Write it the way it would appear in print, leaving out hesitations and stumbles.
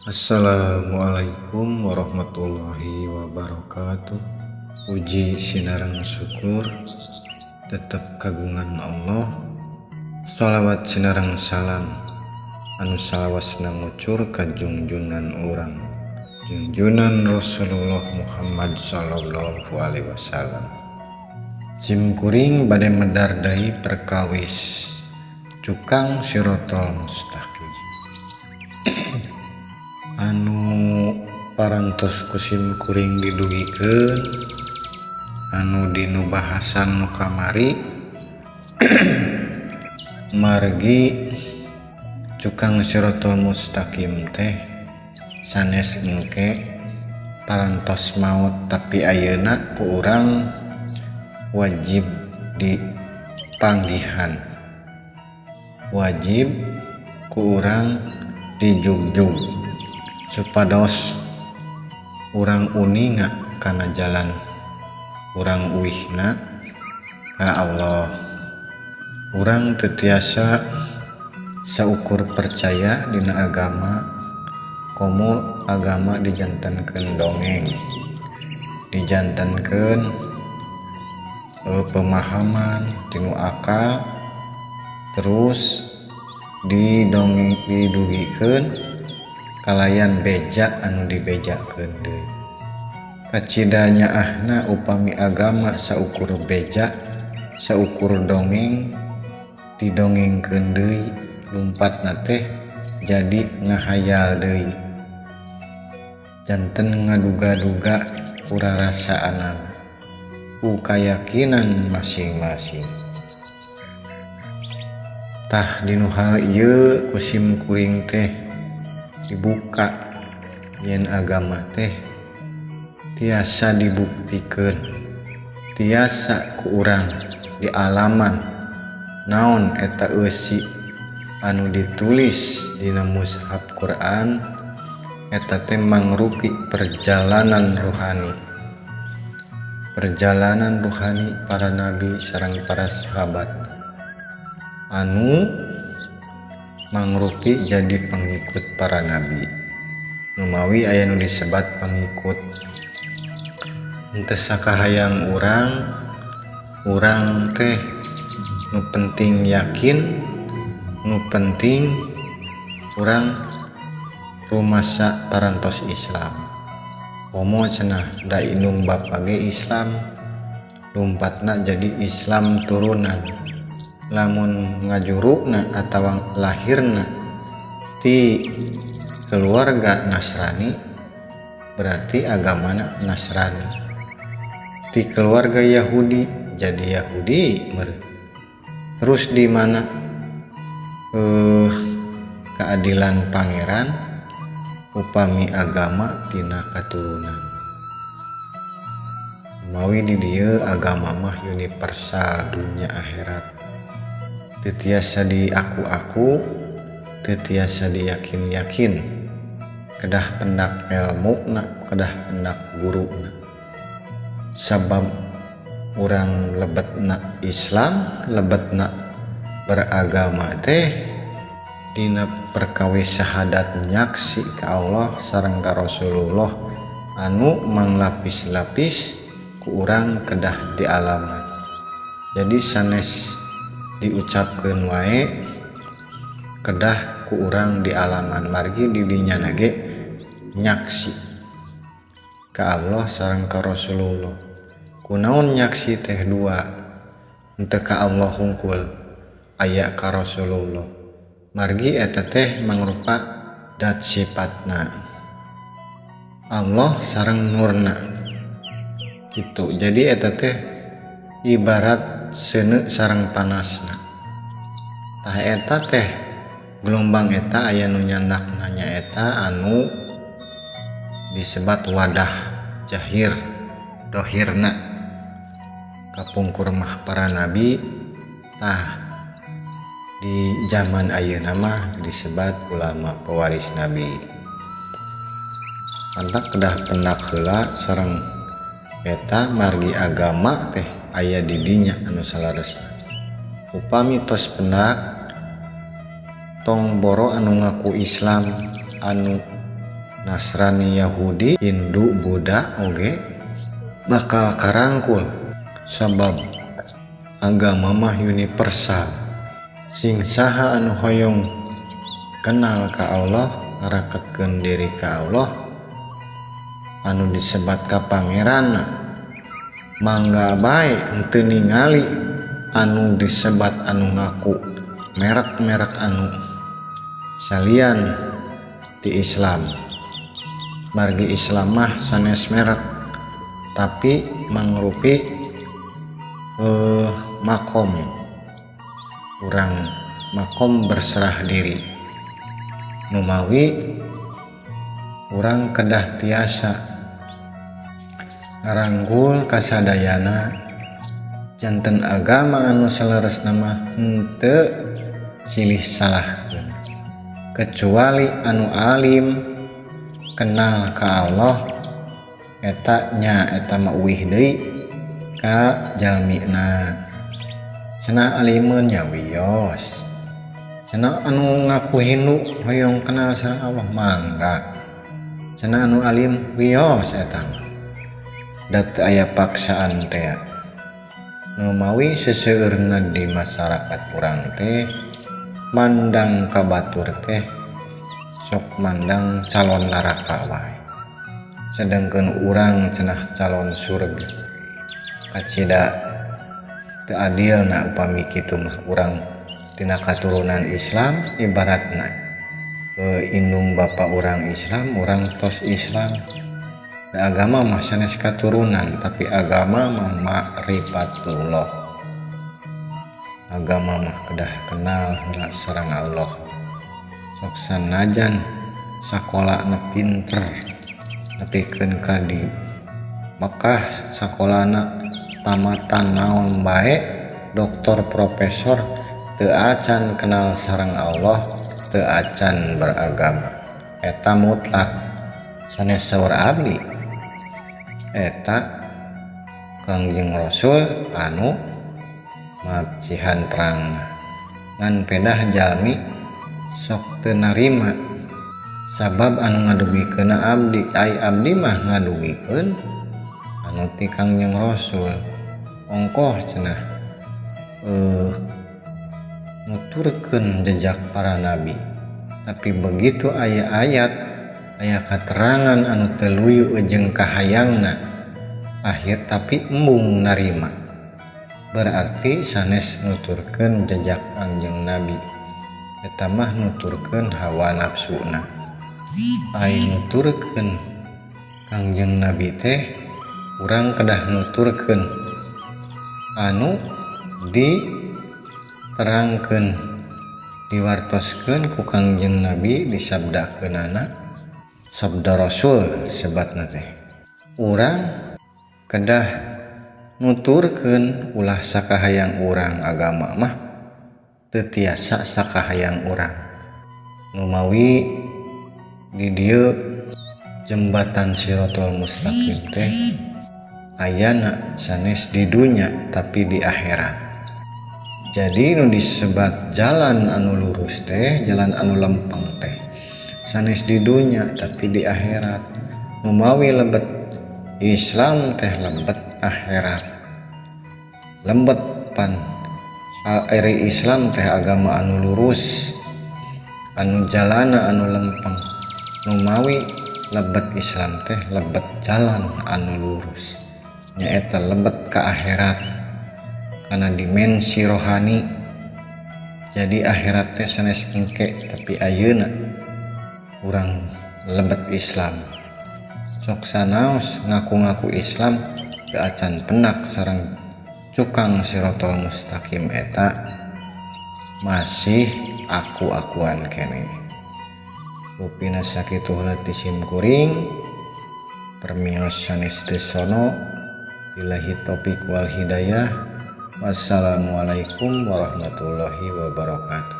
Assalamualaikum warahmatullahi wabarakatuh. Puji sinareng syukur tetep kagungan Allah. Sholawat sinareng salam anu salawasna ngucur ka junjunan urang, junjunan Rasulullah Muhammad sallallahu alaihi wasallam. Sim kuring bade medar deui perkawis cukang sirotol mustaqim anu parantos ku sim kuring didugikeun anu dinu bahasan nu kamari. Margi cukang sirotol mustaqim teh sanes engke parantos maut, tapi ayeuna ku urang wajib dipanggihan, wajib ku urang dijugjug supados urang uninga kana jalan urang uihna ka Allah. Urang teu tiasa saukur percaya dina agama, komo agama dijantenkeun dongeng, dijantenkeun pemahaman tinu akal, terus didongeng didugikeun kalayan beja anu dibejakeun deui. Kacida nyaahna upami agama saukur beja, saukur dongeng didongengkeun deui, lumpatna teh jadi ngahayal deui, janten ngaduga-duga kurarasaanan ku kayakinan masing-masing. Tah dinu hal ieu ku sim kuring teh dibuka yen agama teh tiasa dibuktikeun, tiasa ku urang dialaman naon eta eusi anu ditulis dina mushaf Quran eta teh mangrupi perjalanan rohani, perjalanan rohani para nabi sareng para sahabat anu mangrupi jadi pengikut para nabi. Numawi aya nu disebat pengikut, henteu sakahayang urang, urang teh nu penting yakin, nu penting urang rumasa parantos Islam. Komo cenah da indung bapa ge Islam, lumpatna jadi Islam turunan. Lamun ngajurukna atawa lahirna ti keluarga Nasrani berarti agamana Nasrani, ti keluarga Yahudi jadi Yahudi meureun. Terus di mana keadilan pangeran upami agama tina katurunan. Mawi di dieu agama mah universal dunya akhirat, teu tiasa diaku-aku, teu tiasa diyakin-yakin, kedah pendak elmuna, kedah pendak guruna. Sabab urang lebetna Islam, lebetna beragama teh dina perkawis syahadat nyaksi ka Allah sareng ka Rasulullah anu manglapis-lapis ku urang kedah dialaman. Jadi sanes diucapkeun wae kedah ku urang dialaman, margi di dinya ge nyaksi ka Allah sareng ka Rasulullah. Kunaon nyaksi teh dua, henteu ka Allah hungkul aya ka Rasulullah. Margi eta teh mangrupa dat sifatna Allah sareng nurna gitu. Jadi eta teh ibarat seuneu sareng panasna. Tah eta teh gelombang eta aya nu nyandakna nyaeta anu disebat wadah jahir dohirna kapungkur mah para nabi. Tah di zaman ayeuna mah disebat ulama pewaris nabi. Mantak kedah pendak heula sareng eta margi agama teh aya di dinya anu salaresna. Upami tos pendak tong boro anu ngaku Islam anu Nasrani, Yahudi, Hindu, Buddha oge bakal karangkul sabab agama mah universal. Sing saha anu hoyong kenal ka Allah, ngareketkeun diri ka Allah anu disebat ka Pangeran, mangga bae henteu ningali anu disebat anu ngaku merek-merek anu salian ti Islam. Margi Islam mah sanes merek tapi mangrupi makom urang, makom berserah diri. Numawi urang kedah tiasa ngarangkul kasadayana, janten agama anu saleresna mah henteu silih salah kecuali anu alim kenal ka Allah eta nya eta mah uih deui ka jalmina. Cenah alimeun nya wios, cenah anu ngaku Hindu hoyong kenal sareng Allah mangga, cenah anu alim wios eta mah da teu aya paksaan teh. Numawi seseueurna di masyarakat urang teh mandang ka batur teh sok mandang calon neraka wae, sedangkeun urang cenah calon surga. Kacida teu adilna upami kitu mah urang tina katurunan Islam ibaratna indung bapa urang Islam, urang tos Islam. Da agama mah sanes katurunan tapi agama mah ma'rifatullah. Agama mah kedah kenal heula sareng Allah. Sok sanajan sakolana pinter nepikeun ka di Mekah sakolana tamatan naon bae doktor profesor teu acan kenal sareng Allah, teu acan beragama. Eta mutlak sanes saur abdi, eta Kangjeng Rasul anu mapcihan terang. Ngan pedah jalmi sok teu narima sabab anu ngadugikeun abdi, ai abdi mah ngadugikeun anu ti Kangjeng Rasul. Ongkoh cenah nuturkeun jejak para nabi, tapi begitu aya ayat aya katerangan anu teu luyu jeung kahayangna akhir tapi embung narima, berarti sanes nuturkeun jejak Kangjeng Nabi, eta mah nuturkeun hawa nafsuna. Ai nuturkeun Kangjeng Nabi teh urang kedah nuturkeun anu diterangkeun diwartoskeun ku Kangjeng Nabi, disabdakeunana sabda Rasul sebatna teh. Urang kedah nuturkeun ulah sakahayang urang, agama mah teu tiasa sakahayang urang. Numawi di dieu jembatan Siratal Mustaqim teh ayana sanes di dunya tapi di akhirat. Jadi nu disebat jalan anu lurus teh, jalan anu lempeng teh sanes di dunya tapi di akhirat. Numawi lebet Islam teh lebet akhirat, lembet pan ari Islam teh agama anu lurus, anu jalana anu lempeng. Numawi lebet Islam teh lebet jalan anu lurus, nyaeta lebet ka akhirat karena dimensi rohani. Jadi akhirat teh sanes engke tapi ayeuna urang lebet Islam. Sok sanaos ngaku-ngaku Islam teu acan penak sareng cukang Siratal Mustaqim eta masih aku-akuan keneh. Rupina sakitu heula ti sim kuring, permios sanes teu sono, billahi taufik wal hidayah. Wassalamualaikum warahmatullahi wabarakatuh.